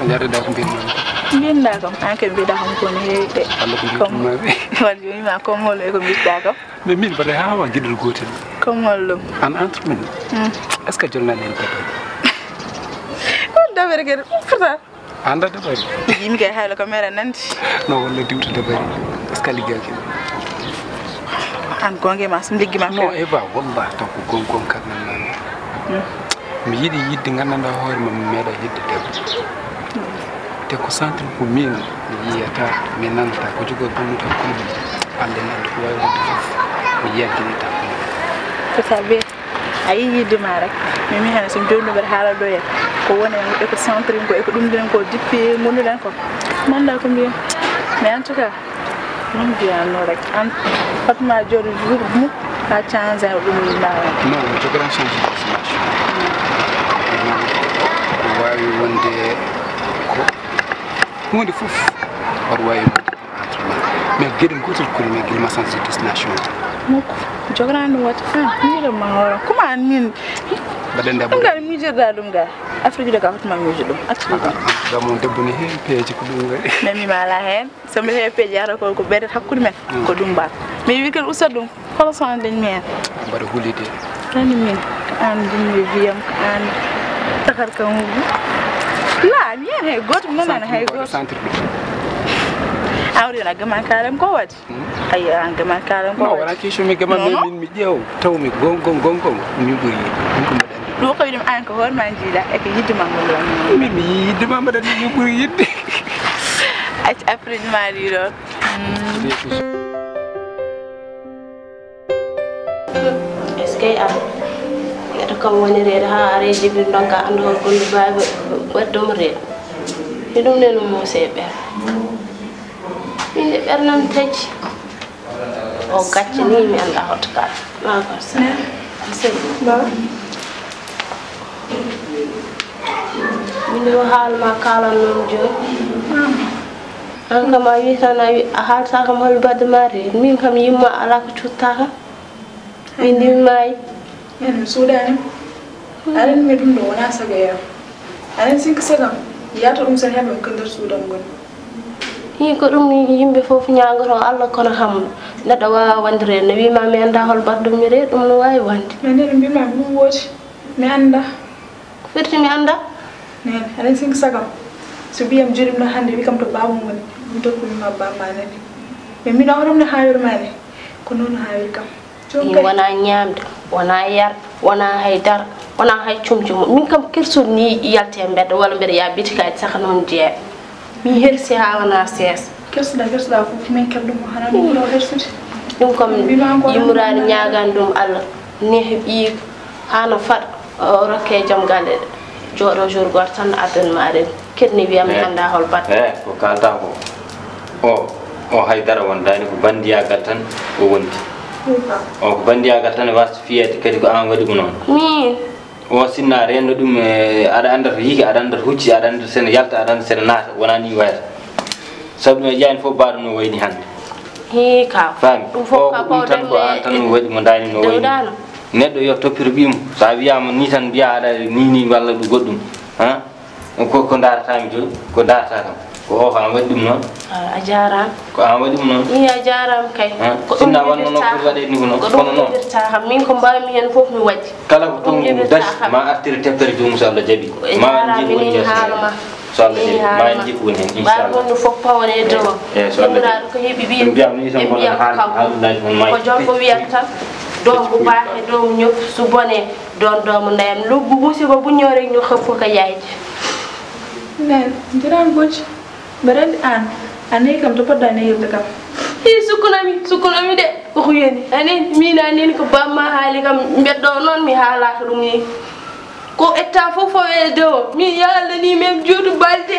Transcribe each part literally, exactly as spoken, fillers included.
Yarda ko mbinno. Mbinda kam, an kadi mbiɗa kam ko ne heewi de. Allah ko mbinno. Wal jooni ma comme hol e ko mbiɗa kam. Mais min mbaɗa haa wa giɗol gootel. Comme hol ɗum. An entre min. Hmm. Est-ce que jolnani en dabari? Ko dabari kadi. Pourtant. Anda dabari. Yimɓe kay haylo ko mere nanti. No walla diwta dabari. Est-ce que a liggaaki? An gonge ma, so liggi ma. Non, Eva, wallah, taw ko gon gon kan nan nan. Hmm. Mi yiɗi yidde nganndanɗaa hoore ma, mi meeɗa yidde debbo. Te ko sentir ko min mi yiyata, mi nanata, ko jogoo bonnude hakkunde men. Allah e neɗɗo ko waawi waɗde fof, mi yaltinita. Ko sabi a yii yidde ma rek, mi mi hene so mi jooɗi mbeɗa haala ɗo en, ko woni e ko sentir ko, e ko ɗum ɗen ko dippi ngonduɗen ko. Manda ko mbiyen. Mais en tout cas, non mbiyanno rek. An fotma jooɗo jour mum, a change ɗum lawol. Non, mi jogoɗan changé destination. Ko waawi wonde ko huunde fof, waɗa waawi wonde. Mais geɗe gootel koni, mais gila ma changé destination. Mukko, jogoɗan ɗum waɗde. Ah, miɗo ma hoore. Comment an min? Mbaɗen ɗa ɓuri. Ngal miijirɗa ɗum ga. Afrique de ka hotma miijo ɗum. Accident. Gam on debbo ne heewi peeje ko ɗum waɗi. Mais mi mala heen. So mbiɗa heewi peeje yahata ko, ko ɓeydat hakkunde men, mm, ko ɗum mbaɗa. Mi wi kadi usta ɗum, holo so an dañ mi heen? Mbaɗa hulide. Ani min, ko an ɗum mi wiyam, ko an takar kam. La, mi heen hay gooto, mi nanaani hay gooto. Sentir ɗum. An woni a gaman kaalem ko waɗi? Hmm? Ay, an gaman kaalem ko waɗi? Non, wona question mi gaman, mais min mi ƴeew, taw mi gon, gon, gon, gon, min ɓuri yiɗde. Min ko mbaɗa. Ɗum ko wiɗum an ko hoore ma jiiɗa e ko yidde ma mbaɗa. Min mi yii yidde ma mbaɗa, min ɓuri yiɗde. Acca, après ma ɗiɗo. Est-ce que an neɗɗo kam woni reeɗo haa are jibin ndonka anndu hol gonɗo baabi waɗde mo reeɗo? Hiɗum ne no muusi e ɓer. Min de ɓernam taji. O gacci ni mi annda hoto kala. Ma ko sa. Sey. Ba. Min ɗo haala ma kaalan noon jooni. An kam a wi tan a wi a haalta kam hol badde ma reeɗo. Min kam yumma ala ko cutta kam. Min ndi mi maayi. Min mi suuɗaani. Aɗa anndi mi ɗum ɗo wonaa sago e am. Aɗa anndi sinki sagam yahata ɗum sen heɓa ko nder suudu am ngoni. Hii ko ɗum yimɓe fof ñaagotoo Allah kono kam neɗɗo waawaa wonde reeɗo. No wii ma mi anndaa hol baɗɗo mi reeɗo ɗum no waawi wonde. Mais nene mbiɗ ma mi ɗum woodi mi anndaa. Ko firti mi anndaa? Nene aɗa anndi sinki sagam so mbiyam joɗim ɗo hannde wi kam to baaba mum woni mi tokku mi ma bamma nene. Mais mbiɗa hoto mi haawir ma ne ko noon haawir kam. Ɗin wonaa ñaamde, wonaa yarde, wonaa hay dara, wonaa hay comci mum. Min kam kersuɗo ni yalti e mbedda walla mbeɗa yaha bitikaaji saka noon jeeya. Mi hersi haa wonaa seesa. Kersuɗa, kersuɗa fof min kadi ɗum o hana ɗum ɗo hersude. Ɗum kam yummoraade ñaagaan ɗum Allah. Neehi ɓiyiiko haa no faɗa. O rokke jom galle jooɗo jour gooto tan addani ma aɗen. Kadi ne wiyam mi annda hol baɗɗo. Eh, ko kalta ko. O, o haydara wondaani ko bandiyagal tan o wondi. O ko bandiyagal tan e wasta fiyeede kadi ko an waɗi mo noon. Min. O sinna rendo ɗum e aɗa annda to yiiki, aɗa annda to hucci, aɗa annda sene yalta, aɗa annda sene naata, wona ni wayata. Sabu ɗum e ƴaani fof baɗo no wayni hannde. Hii ka. Faami. Ɗum fof ka ko ɗum tan ko an tan waɗi mo daani no wayni. Neɗɗo yo toppito ɓiyum. So a wiyaama nii tan mbiyaa aɗa nii nii walla ɗum goɗɗum. Ha? Ko, ko ndaarataa mi jooni? Ko ndaarataa kam? Ko o ko an waɗi ɗum noon? A, a jaaraama. Ko an waɗi ɗum noon? Ii, a jaaraama kay. Ha? Ko ɗum sinna wonno noon ko waɗe ni ko noon. Ko ɗum kono noon. Ko ɗum jibirtaa kam. Min ko mbaawmi heen fof mi waɗi. Kala ko toon ɗum dasi kam. Ma artire teppere joomum so Allah jaɓi. Ma jaaraama, njiɗ woni min yeeso haala ma. So Allah jaɓi, ma en jikku woni heen, inchallah. Ɓaawo ɗum fof pawane e dow. Eh, so Allah jaɓi. Yummiraaɗo ko heɓi ɓiyum. Ɗum mbiyam ni tan ko Allah haali, haalunaaji mon maayi. Ko jom ko wiyata tan, doom ko baahe, doom ñof, so bone, doon doomu ndeyam. Luggu musiba bu ñëw rek ñu xëpp ko yaay ji. Neen, njiraan bocci. Mbeɗa anndi aan, a nehi kam to poɗɗa nehirde kam. Hii sukkunami, sukkunami de, ko ko yoni. A nani, miin a nani ko bamma haali kam, mbeɗɗo noon mi haalaaka ɗum ni. Ko etta fof fawe e dow, mi yaalda ni même juutu balde.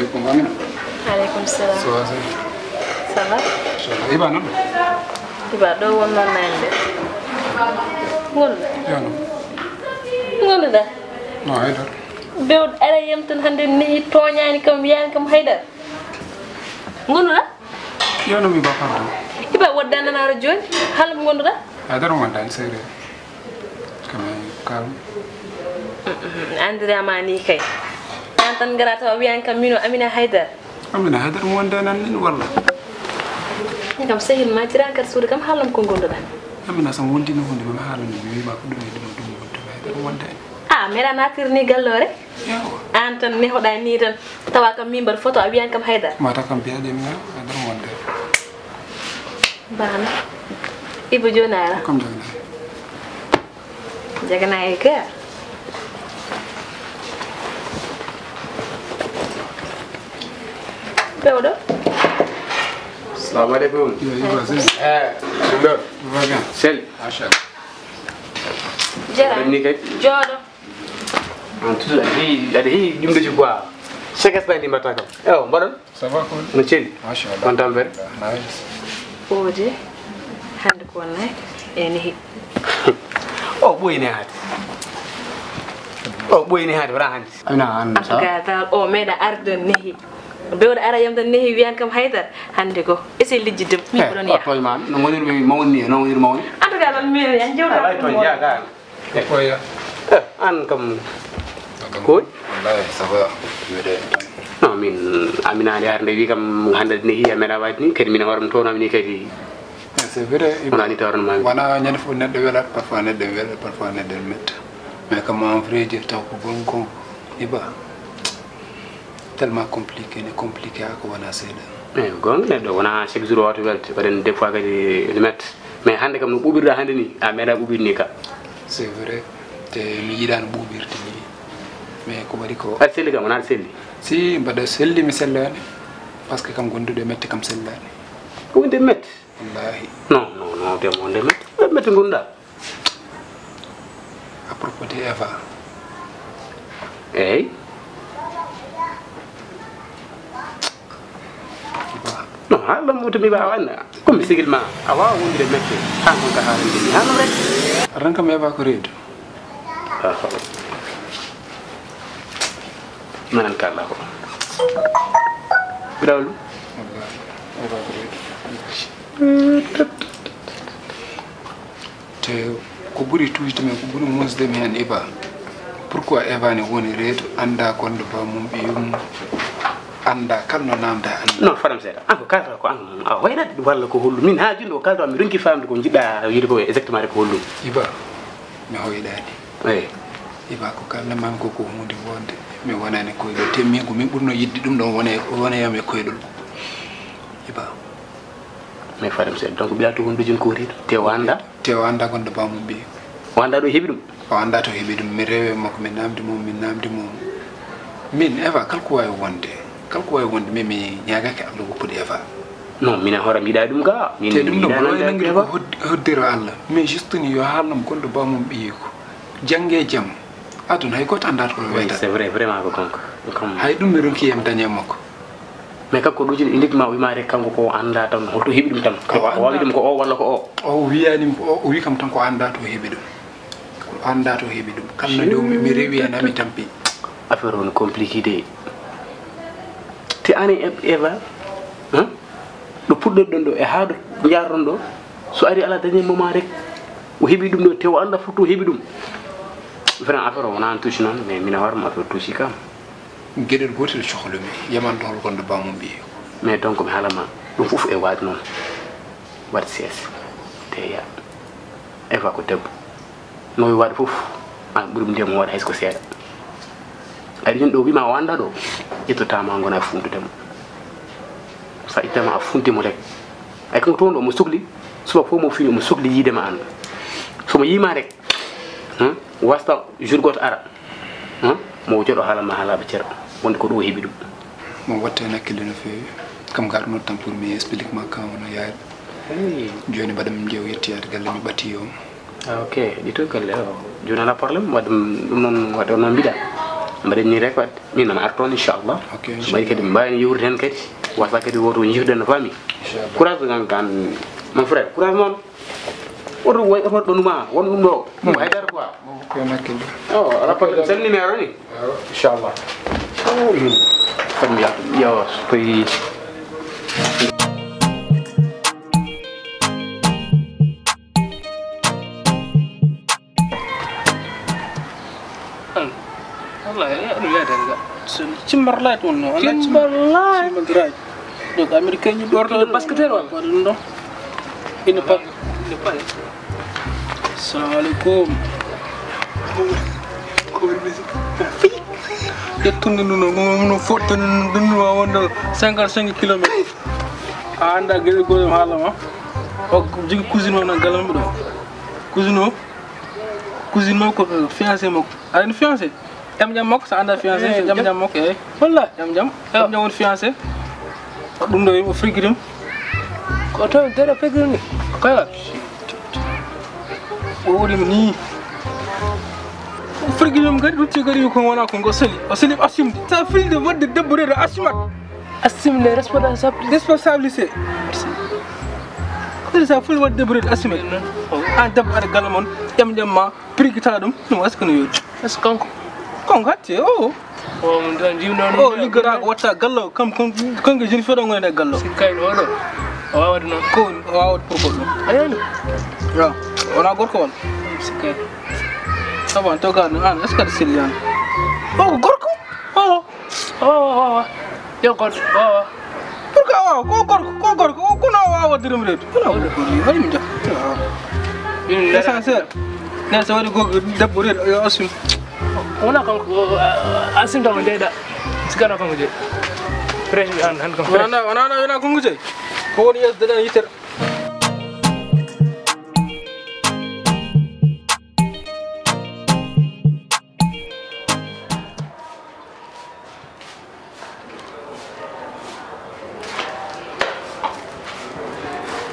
Aleykum, Amina. Aleykum salam. Ça va, ça va? Ça va. Iba noon? Iba ɗo wonno nande. Ngonɗo? Yo no. Ngonɗo da? No, haydara. Bewɗo ara yam tan hannde nehi tooñaani kam, wiyaani kam haydara. Ngonɗo da? Yo no mi ba pardon. Iba wadda nanaaro jooni. Haala mo ngonɗo da? Haydara mo wondaani sérieux. Quand même, calme. Andirama ni kay. An tan ngara tawa wiyan kam mino Amina Haydara. Amina Haydara mo wonde nan nin walla? Min kam sehil ma jiran kadi suudu kam haalam ko gonduɗa. Amina sam wondino hunde mami haalani mi wima ko ɗum e ɗum ɗum wonde Haydara mo wonde. Ah, meɗa natir ni gallore? Yawa. An tan nehoɗa ni tan tawa kam min mbaɗ photo a wiyan kam Haydara. Mata kam biyaɗe mi Haydara mo wonde. Bana. Ibo jonara. Comme jonara. Jaganaye ka. Pewɗo. Assalamu alaikum. Yo, Ibrahim. Eh, ɗum ɗon. Va bien. Sel. Machallah. Jara. Ni kay. Jooɗo. En tout cas, aɗa heewi, aɗa heewi jumɗude quoi. Sekas na ni mbaɗata kam. Ewa, mbaɗon. Ça va, cool. No celi? Machallah. On tampere? Nice. Ode, hannde ko wonnay e nehi. O ɓooyni haade. O ɓooyni haade, wala hannde. Amina, an, en tout cas, dal, o meeɗa arde nehi. Bewɗo ara yam tan nehi wiyan kam haydara. Hannde ko, ese lijji dem. Min ko ɗon o yaha. Tooñ ma, no ngonirmi mawni, no ngonirmi mawni. En tout cas, dal, min, en jewta. Ay, tooñ, ya, ga. Koya. Eh, an kam. Koy? Wallahi, ça va. Mede. Non, min, Amina, nde hannde wi kam, hannde ne hiya, meɗa waɗi ni, kadi min hoore am toon, Amina, kadi. Eh, c'est vrai. Wona ni tawran ma. Wona ñande fof neɗɗo welat, parfois neɗɗo wela, parfois neɗɗo metta. Mais comme en vrai, je taw ko bon kon, Iba. Tellement compliqué, ne compliqué, ko wona seeɗa. Eh, gonga neɗɗo, wona chaque jour o wata welte, waɗen des fois kadi ene metta. Mais hannde kam no ɓuɓirɗa hannde ni, a meeɗa ɓuɓirde ni ka. C'est vrai. Te mi yiɗano ɓuɓirde ni. Mais ko waɗi ko aɗa selli kam, wona aɗa selli? Si, mbaɗa selli mi sellaani. Parce que kam gondude mette kam sellaani. Ko wonde mette? Wallahi. Non, non, non, te mo wonde mette. Mette gonda. À propos de Eva. Eyi. Non, haalam mo to mi waawa anna. Ko mi sigil ma, a waawa wondude mette. Haa non ka haalande mi. Haalam rek. Atan kam Eva ko reedu. Aha. Nanan ka Allah ko. Birawlu. Eva ko reedu. Te ko ɓuri tuujde mi, ko ɓuri muusde mi heen Eva. Pourquoi Eva ne woni reedu, annda gondo ba mum ɓiyum, annda kala no namda annda. Non, faram seeɗa. An ko kalata ko an a hoyɗat walla ko hollum? Min haa jooni o kalata mi ronki famde ko jiɗɗa wiide ko exactement ko hollum. Eva, mi hoyɗani. Eyi. Eva ko kalnamami ko ko hunde wonde mi wonani koyɗol. Te min ko min ɓurno yiɗde ɗum ɗon wone, woneyam e koyɗol. Eva. Mais faram seeɗa. Donc mbiya to hunde joni ko reedu. Te o annda. Te o annda gonda ba mum ɓiyi. O annda ɗo heɓi ɗum? O annda to heɓi ɗum. Mi rewe makko, mi namdi mum, mi namdi mum. Min, Eva, kala ko wawi wonde, kala ko wawi wonde, min mi ñaagake Allah woppude Eva. Non, minen hoore am yiɗa ɗum ga. Min te ɗum ɗo yiɗa mboɗo wawi nande nangude Eva ko hod-, hoddiro Allah. Mais juste ni yo haalnam gonda ba mum ɓiyi ko. Jannge jam. Aduna hay goto annda to o Oui, wayata. C'est vrai, vraiment ko kanko. Ko kam. Hay ɗum mi ronki yam dañe makko. Mais kanko ɗo joni uniquement o wima rek kanko ko o annda tan, hoto heɓi ɗum tan. Kanko o wawi ɗum ko o walla ko o. O wiyani mi ko o, o wi kam tan ko annda to heɓi ɗum. Ko annda to heɓi ɗum. Kala no dew mi, mi rewi hen ami tampi. Affaire on compliqué de. Te ani e-, Eva, hein? Ɗo puɗɗoɗon ɗo e haa ɗo njaarɗon ɗo, so ari ala dañe moment rek, o heɓi ɗum ɗo, te o annda fof to o heɓi ɗum. Vraiment affaire o wona an touche noon, mais minen hoore am affaire touche kam. Geɗel gotel cohlumi, yaman to hol gonda ba mum ɓiyi. Mais donc mi haalama ɗum fof e waade noon. Waɗ sees. Te ya. Eva ko debbo. No o waɗi fof, an ɓuri ɗum ndiyam o waɗa hay so ko seeɗa. Ari joni ɗo wima o anda ɗo, ƴettotama gona funtudemo. Sa ittama a funtimo rek. Ay kanko toon omo sukli, suba fof mo fini omo sukli yiidema an. Somo yiima rek, hmm? Wasta jour goto ara. Hmm? Mo joɗo haalama haalaɓe ceero. Wonde ko ɗo o heɓi ɗum. Mo watte hen hakkille no feewi. Kam garno tan pour mi explique ma kan no yaari. Hey. Joni mbaɗa min jeew yettoyaade galle mi ɓatti yo. Ah, ok. Ɗi to galle o. Joni ala problème. Waɗ ɗum, ɗum noon waɗa noon mbiɗa. Mbaɗen ni rek wadde. Min noon artoon, inchallah. Ok, so mbaɗi kadi, inchallah, mbawen yewrude hen kadi. Wasa kadi woto jifden no fami. Inchallah. Courage ngal kan, mon frère. Courage noon. Oto way, oto ɗon ma, won ɗum ɗo. Ɗum haydara quoi. Mo ko nakke ɗum. Oh, ala problème. Sen numéro ni? Inchallah. Oh, min. Kon mi yaha. Yo, so tawi. Wallahi, eh, ɗum yaade nga. Timber light wonno. Wallahi, timber light. Timber light. Donc, américain ñu ɗorto basketteur wala? Waɗa ɗum ɗo. Ina pa-, ina pa-. Assalamu alaikum. Ƴettunde ndu no, no, no fotta ndu, ndu no wawa wonde cinquante-cinq kilomètres. A anda geɗe goɗɗo haala ma. O jigi cousine o na galam ɗo. Cousine o, cousine makko ko fiancé makko. Aɗa andi fiancé? Ƴam ƴam makko, sa anda fiancé, eh, ƴam ƴam makko, eh. Walla? Ƴam ƴam. Yo. Ƴam ƴam woni fiancé. Ko ɗum ɗo o frigiri ɗum. Ko to dere frigiri ni. Koy la. O woni mo ni. O frigiri ɗum kadi, rutti kadi ko wona ko ngo seli. O seli assume. Sa filde wadde debbo reedo assumat. Assume les responsabilités. Responsabilité. Ko sa ful wadde debbo reedo assume. An debbo aɗa galle mon, ƴam ƴam ma. Prix ki tala ɗum, ɗum est-ce que no yooɗi? Est-ce que kanko? Kanko hatti, o. O, mo ɗon jiwno ɗum. O, liggora ko watta gallo, kam, kam, kanko jeune fewɗo ngoni e gallo. Sikkay no oɗo. O waawata noon. Ko o waawata pour goɗɗo. A yeeni? Yo, wona gorko on. Sikkay. Sabu an to gaɗo an, est-ce que aɗa selli an? O, ko gorko? O. Oh, oh, oh. Yo, God. Oh, oh. Pourquoi waaw? Ko gorko, ko gorko, ko no waawa dërëm reedu? Ko no waawa dërëm reedu? Ay, mi jaɓ. Min, l'essentiel. Ne so waɗi ko debbo reedu, yo assume. Wona kanko, uh, assume tama jeyɗa. Sikana kanko jeyi. Fresh an, an kanko fresh. Wona, wona, wona kanko jeyi. Ko woni yeeso daɗa yitere.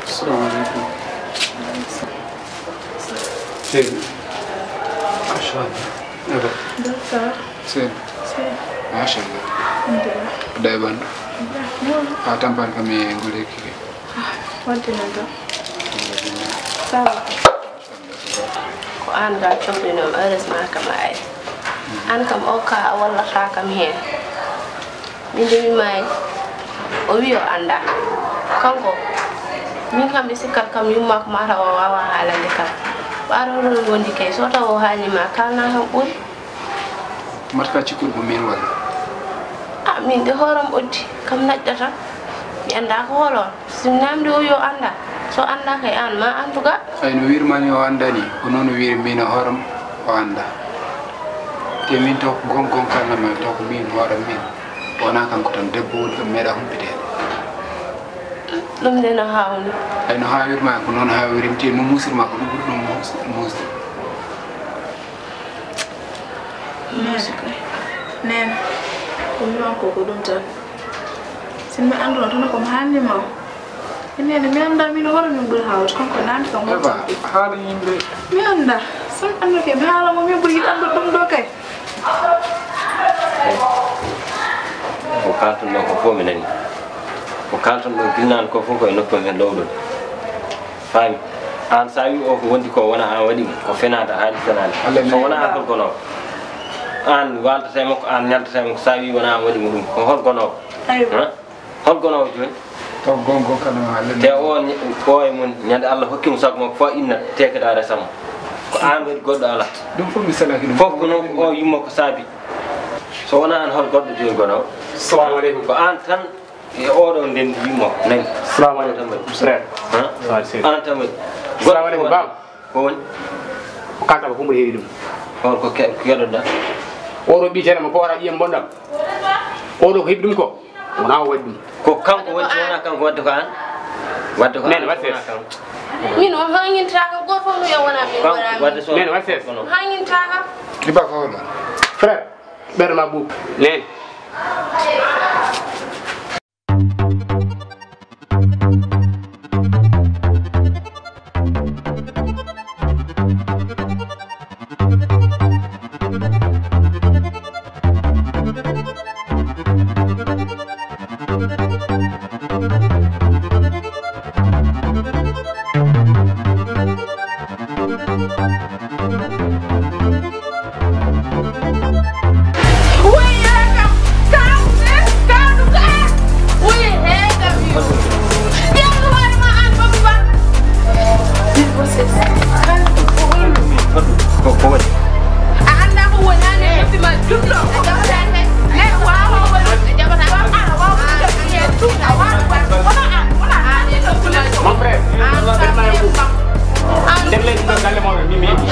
Assalamu alaikum. Seydi. Machallah. Ebe. Docteur. Seydi. Seydi. Machallah. Alhamdulillah. Dai ban. A tampan kami ngule kike. Ah, what do you know? Ça va. Ko aan gaa coklinoomi, heureusement kam a ari. Aan kam, o ka a wallata kam heen. Min de mi maayi. O wi o anndaa. Kanko, min kam mi sikkat kam yummaako maa taw o waawaa haalande kam. Ɓaaɗo ɗum wondi kay, so taw o haalni ma, kaalna kam ɓuri. Mbaɗka cikkude ko min walla? Ah, min de hooram ɓoddi, kam naƴƴata. Mi anndaa ko hol on. Si mi naamndi o yo annda. So annda kay aan, ma en tout cas. Ay no wiirma ni o annda ni, ko noon o wiiri min e hooram o annda. Te min taw ko gon gon kalna ma, taw ko min hooram min. Wona kanko tan, debbo woni ɗo meeɗa humpiteede. Ɗum de no haawni. Ay no haawirma ko noon haawirmi, te no muusirma ko ɗum ɓuri ɗum muus-, muusde. Neene. Neene. Ko mi on ko, ko ɗum tan. Si mi annduno tan ko mi haalni ma o. Neene, mi anndaa min hoore min ɓuri haawde, kanko naamndi kam. Eva, haala yimɓe. Mi anndaa. So mi annduno kay, mi haala mo, min ɓuri yiɗande ɗum ɗo kay. Ko kaalton ɗo ko fof mi nani. Ko kaalton ɗo ginnaan ko fof ko e nokku men lowɗon. Faami? Aan, so a wii o ko wondi ko, wona aan waɗi mo, ko fenaande, a haali fenaande. So wona aan hol gonoowo? Aan waaltata e makko, aan ñaltata e makko, so a wii wona aan waɗi mo ɗum, ko hol gonoowo? Aywa. Hol gonoowo jooni? Taw gongo kala ma lemme. Te o, o e mum, ñande Allah hokki mo sago makko, fof inna, te kadi a resa mo. Ko aan waɗi, goɗɗo alaa. Ɗum fof mi salaki ɗum. Fof ko noon, ko o yumma ko saabi. So wona aan, hol goɗɗo jooni gonoowo? Salamu aleykum. Ko aan tan. E oɗo ndendi mo, nani. Salamu aleykum, frère. Ha? Wa aleykum. Ana tamay. Salamu aleykum, bam. Ko woni? Ko kanta ko humbude heewi ɗum. Hol ko ke-, ko keɗoɗa? Oɗo ɓi tene mo poora ƴiyam bonɗam. Oɗo ko heɓi ɗum ko? Wona o waɗi ɗum. Ko kanko waɗi, wona kanko wadde ko an? Wadde ko an, wona kanko. Min o hangintaka goto fof no wona min. Kanko wona min. Wadde so. Nene, wa ses. Hangintaka. Iba ko hono? Frère. Ɓernde ma ɓuuɓ. Neen. Ko, ko waɗi? A anndaa ko woni, aan e noppi ma juɗɗo. A jaɓataa kay. Neɗɗo waawaa waɗude, a jaɓataa. Aɗa waawa ɗum, a waawa ɗum. Wona aan, wona aan. Aan e noppi ma juɗɗo. Mon frère, aan kam neema. Aan nder leydi ɗo galle mawɗo, mi meeɗi.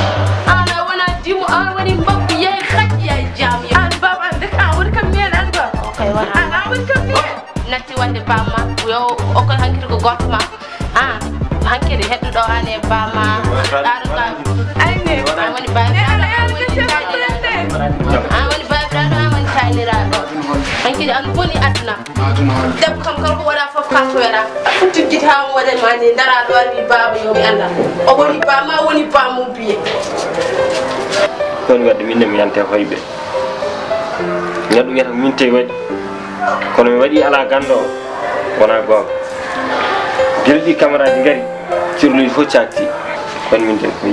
Aan a wona dimo, aan woni mbabbu, yahi xaj, yahi jaam, yahi. Aan baaba, aan dek, aan woni kam meen, aan ba. Okay, wona. Aan, aan woni kam meen. Natti wonde bamma, yo okkol hankiri ko gooto ma. Ah, hankiri hedduɗo an e bamma, ɗaɗo ka. Ayne. An woni baabiraaɗo, an woni taaniraaɗo. An woni baabiraaɗo, an woni taaniraaɗo. Hankiri an boni aduna. Debbo kam kala ko waɗa fof kanko waɗa. Futti gite haa mo waɗa ma ni, dara ɗo ari baaba yo mi annda. O woni bamma, woni bammo biye. Ko woni waɗde min ne mi yante hoyɓe. Ngaɗu ngeta ko min tawi waɗi. Kono mi waɗi alaa ganndo o, wonaa goonga. Gila ɗi camaraaji ngari, curluuji fof caakti. Kono min de ko